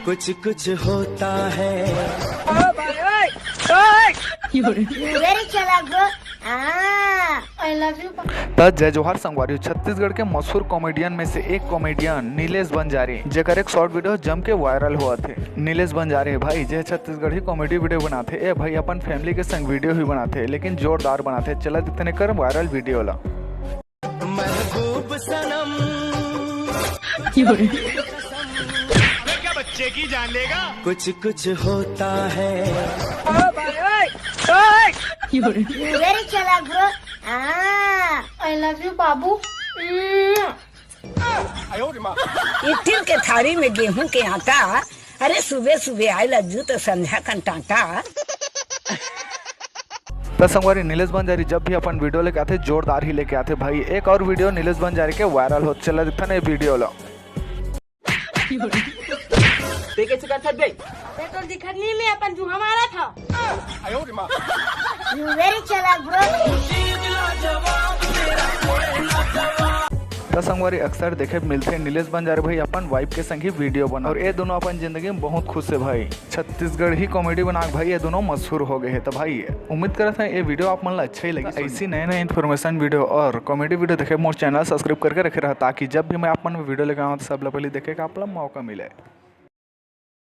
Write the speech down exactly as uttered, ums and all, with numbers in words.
कुछ कुछ होता है। Very chala, bro. Ah, I love you. त जय जोहार संगवारी हो। छत्तीसगढ़ के मशहूर कॉमेडियन में से एक कॉमेडियन नीलेश बंजारे, जेकर एक शॉर्ट वीडियो जम के वायरल होवत हे। नीलेश बंजारे भाई, जे छत्तीसगढ़ी कॉमेडी वीडियो बनाथे, ए भाई अपन फैमिली के संग वीडियो ही बनाथे, लेकिन जोरदार बनाथे। चला देखथन एकर वायरल वीडियो ला। महबूब सनम। क्या बच्चे की जान लेगा? कुछ कुछ होता है। Very chala, bro. Ah, I love you, बाबू. इटिल के थारी में गेहूं के आटा। अरे सुबह सुबह I love you तो संझा कन टाटा। त संगवारी, नीलेश बंजारी जब भी अपन वीडियो लेके आथे, जोरदार ही लेके आथे भाई। एक और वीडियो नीलेश बंजारी के वायरल होत, चला देखथन ए वीडियो ला। ते कैसे कर सकते? मैं तो दिखत नहीं, मैं अपन जुहा मारा था. Very chala, bro. त संगवारी, अक्सर देखे मिलथे नीलेश बंजारी भाई अपन वाइफ के संग ही वीडियो बना, और ये दोनों अपन जिंदगी में बहुत खुश है भाई। छत्तीसगढ़ी कॉमेडी बना के भाई ये दोनों मशहूर हो गए हैं। तो भाई, उम्मीद करत है ये वीडियो आप मन ला अच्छा ही लगी। ऐसी नए नए इन्फॉर्मेशन वीडियो और कॉमेडी वीडियो देखे मोर चैनल सब्सक्राइब करके रखे रहा, ताकि जब भी मैं आप मन वीडियो लेके आऊँ तो सबले पहले देखे का आप ला मौका मिले।